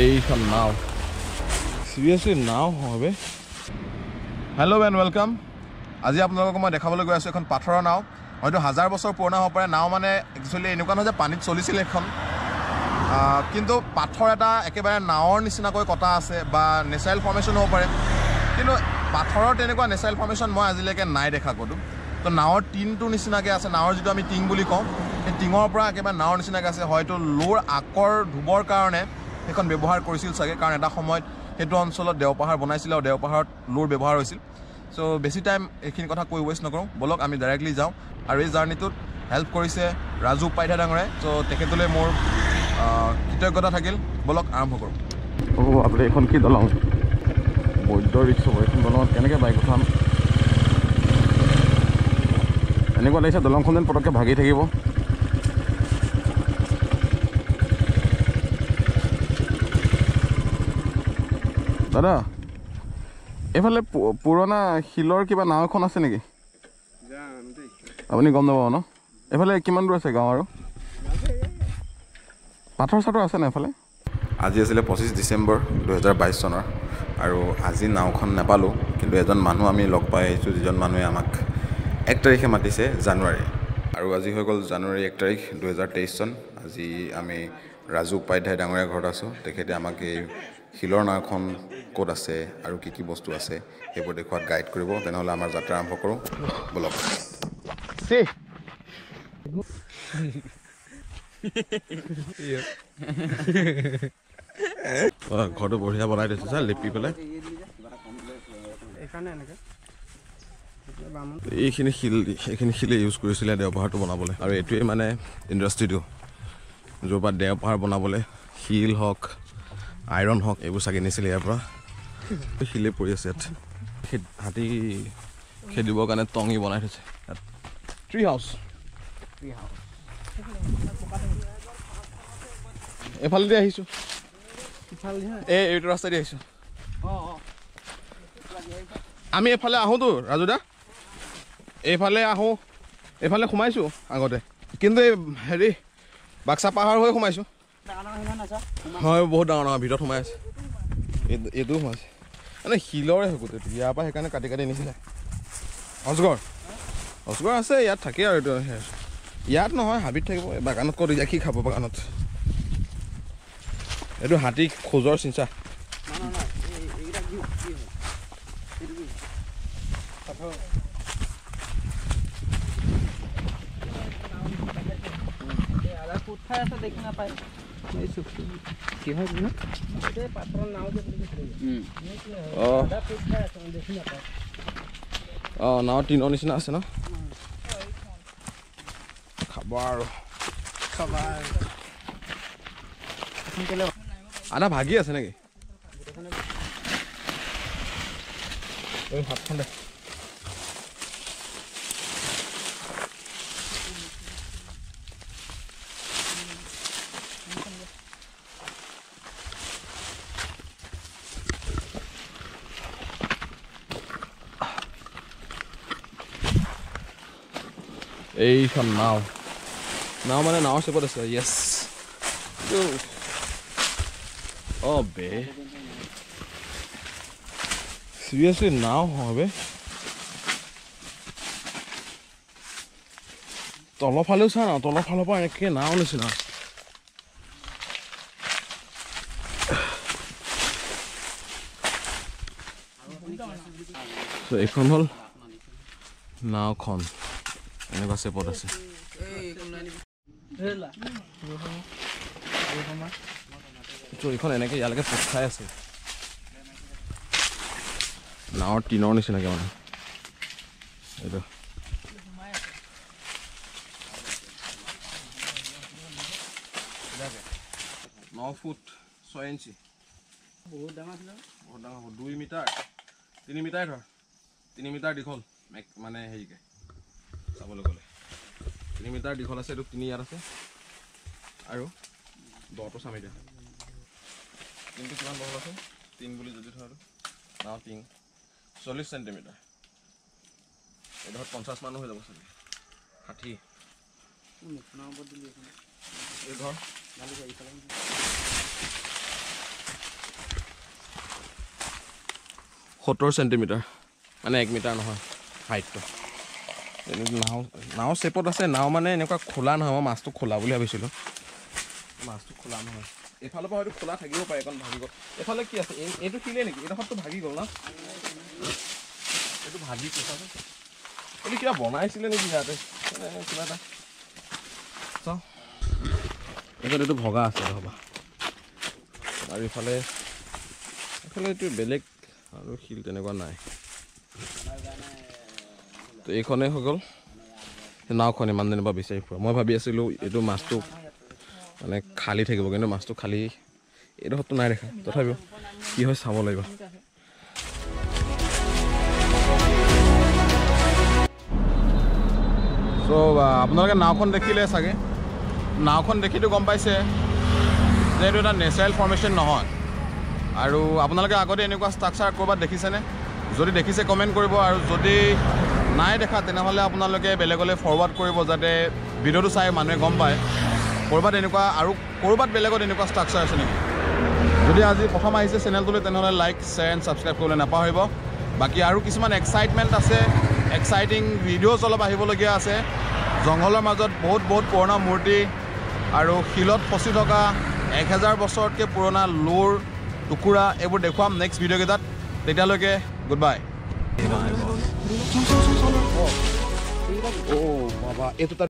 এইখন নাও, চিৰিয়াছলি নাও হবে। Hello' and welcome. আজি আপোনালোকক মই দেখাবলৈ গৈ আছোঁ এখন পাথৰৰ নাও। হয়তো হাজাৰ বছৰ পুৰণা হ'ব পাৰে। নাও মানে একচুৱেলি এনেকুৱা নহয় যে পানীত চলিছিল এখন, কিন্তু পাথৰ এটা একেবাৰে নাৱৰ নিচিনাকৈ কটা আছে বা নেচাৰেল ফৰ্মেশ্যন হ'ব পাৰে। কিন্তু পাথৰৰ তেনেকুৱা নেচাৰেল ফৰ্মেশ্যন মই আজিলৈকে নাই দেখা ক'তো। তো নাৱৰ টিনটোৰ নিচিনাকৈ আছে, নাৱৰ যিটো আমি টিং বুলি কওঁ, সেই টিঙৰ পৰা একেবাৰে নাৱৰ নিচিনাকৈ আছে। হয়তো লোৰ আকৰ ধুবৰ কাৰণে সেইখন ব্যৱহাৰ কৰিছিল চাগে, কাৰণ এটা সময়ত সেইটো অঞ্চলত দেওপাহাৰ বনাইছিলে আৰু দেওপাহাৰত লোৰ ব্যৱহাৰ হৈছিল। চ' বেছি টাইম এইখিনি কথা কৈ ৱেষ্ট নকৰোঁ, ব'লক আমি ডাইৰেক্টলি যাওঁ। আৰু এই জাৰ্ণিটোত হেল্প কৰিছে ৰাজু উপাধ্যায় ডাঙৰীয়াই, চ' তেখেতলৈ মোৰ কৃতজ্ঞতা থাকিল। ব'লক আৰম্ভ কৰোঁ। অ' আপুনি এইখন কি দলং? বৈদ্য ৰিক্স হ'ব এইখন দলঙত কেনেকৈ বাইক উঠাম? এনেকুৱা লাগিছে দলংখন যেন পটককৈ ভাগি থাকিব। দাদা, এইফালে পুৰণা শিলৰ কিবা নাও এখন আছে নেকি? আপুনি গম নাপাব ন? এইফালে কিমান দূৰ আছে গাঁও? আৰু পাথৰ চাথৰ আছে নাই এইফালে? আজি আছিলে 25 ডিচেম্বৰ 2022 চনৰ, আৰু আজি নাওখন নাপালোঁ, কিন্তু এজন মানুহ আমি লগ পাই আহিছোঁ, যিজন মানুহে আমাক 1 তাৰিখে মাতিছে জানুৱাৰী। আৰু আজি হৈ গ'ল জানুৱাৰী 1 তাৰিখ 2023 চন। আজি আমি ৰাজু উপাধ্যায় ডাঙৰীয়াৰ ঘৰত আছোঁ। তেখেতে আমাক এই শিলৰ নাওখন ক'ত আছে আৰু কি কি বস্তু আছে সেইবোৰ দেখুৱাত গাইড কৰিব। তেনেহ'লে আমাৰ যাত্ৰা আৰম্ভ কৰোঁ, ব'লক। ঘৰটো বঢ়িয়া বনাই দিছে ছাৰ, লিপি পেলাই। এইখিনি শিল, এইখিনি শিলে ইউজ কৰিছিলে দেওপাহাৰটো বনাবলৈ। আৰু এইটোৱেই মানে ইণ্ডাষ্ট্ৰিটো, য'ৰ পৰা দেওপাহাৰ বনাবলৈ শিল হওক, আইৰণ হওক, এইবোৰ চাগে নিছিলে ইয়াৰ পৰা। শিলে পৰি আছে ইয়াত। হাতী খেদিবৰ কাৰণে টঙি বনাই থৈছে ইয়াত। ট্ৰি হাউচ এইফালেদি আহিছোঁ, এই এইটো ৰাস্তা দি আহিছোঁ আমি। এইফালে আহোঁতো ৰাজুদা, এইফালে আহোঁ, এইফালে সোমাইছোঁ আগতে, কিন্তু এই হেৰি বাক্সা পাহাৰ হৈ সোমাইছোঁ। হয়, বহুত ডাঙৰ ডাঙৰ ভিতৰত সোমাই আছে। এইটোও সোমাইছে, মানে শিলৰে হৈ গোটেইটো। ইয়াৰ পৰা সেইকাৰণে কাটি কাটি নিছিলে। অজগৰ, অজগৰ আছে ইয়াত, থাকে। আৰু এইটো ইয়াত নহয়, হাবিত থাকিব। বাগানত ক'ত এতিয়া কি খাব বাগানত? এইটো হাতী খোজৰ চিঞ্চা। অঁ, নাও টিনৰ নিচিনা আছে ন? খাব আৰু আধা ভাগি আছে নেকি? হাতখন দে। এইখন নাও, নাও মানে নাৱৰ চেপত আছে। য়েছ, অ' বে, চিৰিয়াছলি নাও হবে। তলৰ ফালেও চা না, তলৰ ফালৰ পৰা একে নাও নিচিনা। এইখন হ'ল নাওখন, এনেকুৱা চেপত আছে। এইখন এনেকৈ ইয়ালৈকে পোত খাই আছে, নাৱৰ টিনৰ নিচিনাকৈ মানে। এইটো ন ফুট 6 ইঞ্চি, বহুত ডাঙৰ, বহুত ডাঙৰ হ'ব। 2 মিটাৰ, 3 মিটাৰ ধৰ, 3 মিটাৰ দীঘল। মানে হেৰিকৈ চাবলৈ গ'লে 3 মিটাৰ দীঘল আছে। এইটো 3 ইয়াত আছে। আৰু দটো চাম এতিয়া, টিংটো কিমান বহল আছে? টিং বুলি যদি ধৰ, নাও টিং 40 চেণ্টিমিটাৰ। এইডোখৰত 50 মানুহ হৈ যাব চাগে, 60। এই ধৰ। 70 চেণ্টিমিটাৰ, মানে 1 মিটাৰ নহয় হাইটটো। নাও নাও চেপত আছে। নাও মানে এনেকুৱা খোলা নহয়, মই মাছটো খোলা বুলি ভাবিছিলোঁ, মাছটো খোলা নহয়। এইফালৰ পৰা হয়তো খোলা থাকিব পাৰে, কাৰণ ভাগি গ'ল। এইফালে কি আছে? এইটো শিলেই নেকি? এইডোখৰতো ভাগি গ'ল না? এইটো ভাগি গৈছে। এইটো কিবা বনাইছিলে নেকি ইয়াতে? কিবা এটা চাওঁ। এইফালে এইটো ভগা আছে হ'বা। আৰু ইফালে এইফালে এইটো বেলেগ আৰু শিল তেনেকুৱা নাই। তো এইখনেই হৈ গ'ল নাওখন। ইমান দিনৰ পৰা বিচাৰি ফুৰা, মই ভাবি আছিলোঁ এইটো মাছটো মানে খালী থাকিব, কিন্তু মাছটো খালী এইডোখৰতো নাই দেখা। তথাপিও কি হয় চাব লাগিব। চ' আপোনালোকে নাওখন দেখিলে চাগে, নাওখন দেখিতো গম পাইছে যে এইটো এটা নেচাৰেল ফৰ্মেশ্যন নহয়। আৰু আপোনালোকে আগতে এনেকুৱা ষ্ট্ৰাকচাৰ ক'ৰবাত দেখিছেনে? যদি দেখিছে কমেণ্ট কৰিব, আৰু যদি নাই দেখা তেনেহ'লে আপোনালোকে বেলেগলৈ ফৰৱাৰ্ড কৰিব, যাতে ভিডিঅ'টো চাই মানুহে গম পায় ক'ৰবাত এনেকুৱা আৰু ক'ৰবাত বেলেগত এনেকুৱা ষ্ট্ৰাকচাৰ আছে নেকি। যদি আজি প্ৰথম আহিছে চেনেলটোলৈ তেনেহ'লে লাইক, শ্বেয়াৰ এণ্ড ছাবস্ক্ৰাইব কৰিবলৈ নাপাহৰিব। বাকী আৰু কিছুমান এক্সাইটমেণ্ট আছে, এক্সাইটিং ভিডিঅ'জ অলপ আহিবলগীয়া আছে। জংঘলৰ মাজত বহুত বহুত পুৰণা মূৰ্তি আৰু শিলত ফচি থকা 1000 বছৰতকৈ পুৰণা লোৰ টুকুৰা এইবোৰ দেখুৱাম নেক্সট ভিডিঅ'কেইটাত। তেতিয়ালৈকে গুড বাই। অ' বাবা, এইটো